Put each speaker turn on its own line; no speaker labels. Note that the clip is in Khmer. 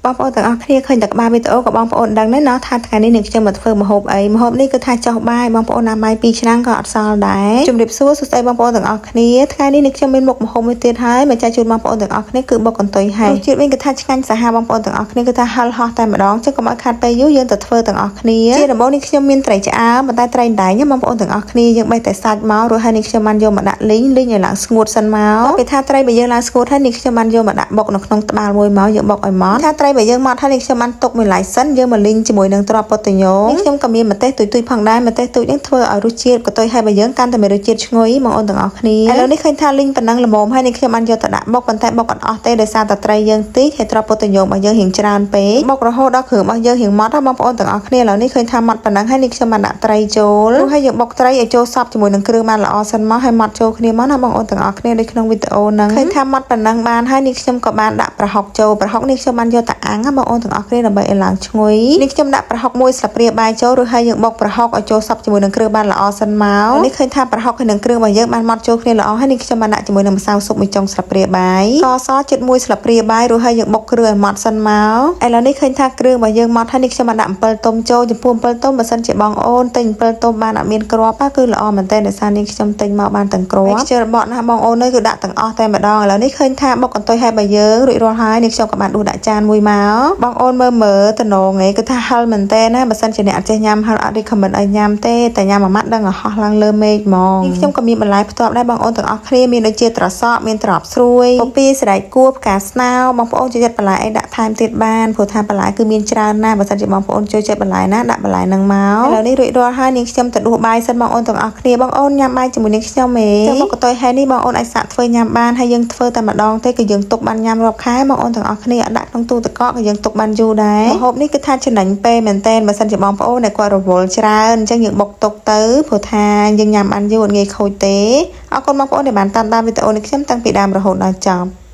បងប្អូនទាំងអស់គ្នាឃើញតែក្បាលវីដេអូក៏បងប្អូនដឹងដែរណោះថាថ្ងៃនេះនឹងខ្ញុំមកធ្វើម្ហូបអីម្ហូបនេះគឺថាចុះបាយបងប្អូនណាបាយ2ឆ្នាំក៏អត់សល់ដែរជំរាបសួរសួស្តីបងប្អូនទាំងអស់គ្នាថ្ងៃនេះនឹងខ្ញុំមានមុខម្ហូបមួយទៀតហើយមកចែកជូនបងប្អូនទាំងអស់គ្នាគឺបុកកន្ទុយហេះរសជាតិវិញគឺថាឆ្ងាញ់សាហាវបងប្អូនទាំងអស់គ្នាគឺថាហិលហោះតែម្ដងចឹងកុំឲ្យខាត់ពេលយូរយើងទៅធ្វើទាំងអស់គ្នាជាដំបូងនេះខ្ញុំមានត្រីឆ្អើរប៉ុន្តែត្រីដែងបងប្អូនទាំងអស់គ្នាយើងបេះតែសាច់មករួចហើយនេះខ្ញុំបានយកមកដាក់លីងលីងឲ្យឡើងស្ងួតសិនមកពេលថាត្រីបើយើងឡើងស្ងួតហើយនេះខ្ញុំបានយកមកដាក់បុកនៅក្នុងត្បាល់មួយមកយើងបុកឲ្យម៉ត់ថាត្រីបើយើងម៉ត់ហើយនេះខ្ញុំបានទុកមួយឡៃសិនយើងមកលីងជាមួយនឹងត្រប់ពុតញងនេះខ្ញុំក៏មានម្ទេសទូចៗផងដែរម្ទេសទូចនេះធ្វើឲ្យរសជាតិកន្ទុយហើយបើយើងកាន់តែមានរសជាតិឈ្ងុយបងប្អូនទាំងអស់គ្នាឥឡូវនេះឃើញថាលីងប៉ុណ្ណឹងល្មមហើយនេះខ្ញុំបានយកទៅដាក់បុកប៉ុន្តែបុកអត់អស់ទេដោយសារតែត្រីយើងតិចហើយត្រប់ពុតញងរបស់យើងរៀងច្រើនពេកបុករហូតដល់គ្រឿងរបស់យើងរៀងម៉ត់ហើយបងប្អូនទាំងអស់គ្នាឥឡូវនេះឃើញថាម៉ត់ប៉ុណ្ណឹងហើយនេះខ្ញុំបានដាក់ត្រីចូលរួចហើយយើងបុកត្រីឲ្យចូលសព្វជាមួយនឹងគ្រឿងបានល្អសិនមកហើយម៉ត់ចូលគ្នាមកណាបងប្អូនទាំងអស់គ្នាដូចក្នុងវីដេអូហ្នឹងឃើញថាម៉ត់ប៉ុណ្ណឹងបានហើយនេះខ្ញុំក៏បានដាក់ប្រហុកចូលប្រហុកនេះខ្ញុំបានយកទៅអាំងណាបងប្អូនទាំងអស់គ្នាដើម្បីឲ្យឡើងឈ្ងុយនេះខ្ញុំដាក់ប្រហុកមួយស្លាបព្រាបាយចូលរួចហើយយើងបុកប្រហុកឲ្យចូលសព្វជាមួយនឹងគ្រឿងបានល្អសិនមកនេះឃើញថាប្រហុកហើយនឹងគ្រឿងរបស់យើងបានម៉ត់ចូលគ្នាល្អហើយនេះខ្ញុំបានដាក់ជាមួយនឹងម្សៅស៊ុបមួយចុងស្លាបព្រាបាយសសជិតមួយស្លាបព្រាបាយរួចហើយយើងបុកគ្រឿងឲ្យម៉ត់សិនមកឥឡូវនេះឃើញថាគ្រឿងរបស់យើងម៉ត់ហើយនេះខ្ញុំបានដាក់អំពិលទុំចូលចំពោះអំពិលទុំបើសិនជាបងអូនទិញអំពិលទុំបានអត់មានគ្រាប់គឺល្អមែនទែនដោយសារនេះខ្ញុំទិញមកបានទាំងគ្រាប់ខ្ជិលបត់ណាបងអូននេះគឺដាក់ទាំងអស់តែម្ដងឥឡូវនេះឃើញថាបុកកន្ទុយហើយបើយើងរួចរាល់ហើយនេះខ្ញុំក៏បានដួសដាក់ចានមួយមកបងអូនមើលមើលតំណងឯងគឺថាហិលមែនទែនណាបើសិនជាអ្នកអត់ចេះញ៉ាំហិលអត់ recommend ឲ្យញ៉ាំទេតែញ៉ាំមួយម៉ាត់ដឹងឲ្យហោះឡើងលើមេឃហ្មងនេះខ្ញុំក៏មានបន្លែផ្ទាប់ដែរបងអូនទាំងអស់គ្នាមានដូចជាត្រសក់មានត្រប់ស្រួយពពាយសណ្តែកគួរផ្កាស្នោបងប្អូនចូលចិត្តបន្លែអីដាក់ថែមទៀតបានព្រោះថាបន្លែគឺមានច្រើនណាស់បើសិនជាបងប្អូនចូលចិត្តបន្លែណាដាក់បន្លែនឹងមកឥឡូវនេះរួចរាល់ហើយនាងខ្ញុំទៅដួសបាយសិនបងប្អូនទាំងអស់គ្នាបងប្អូនញ៉ាំបាយជាមួយនាងខ្ញុំហេចាំមកកតុយហើយនេះបងប្អូនអាចសាកធ្វើញ៉ាំបានហើយយើងធ្វើតែម្ដងទេគឺយើងទុកបានញ៉ាំរាប់ខែបងប្អូនទាំងអស់គ្នាអត់ដាក់ក្នុងទូទឹកកកក៏យើងទុកបានយូរដែរម្ហូបនេះគឺថាចំណេញពេលមែនតើបើសិនជាបងប្អូនដែលគាត់រវល់ច្រើនអញ្ចឹងយើងបុកទុកទៅព្រោះថាយើងញ៉ាំបានយូរអត់ងាយខូចទេអរគុណបងប្អូនដែលបានតាមដានវីដេអូនេះខ្ញុំតាំងពីដើមរហូតដល់ចប់។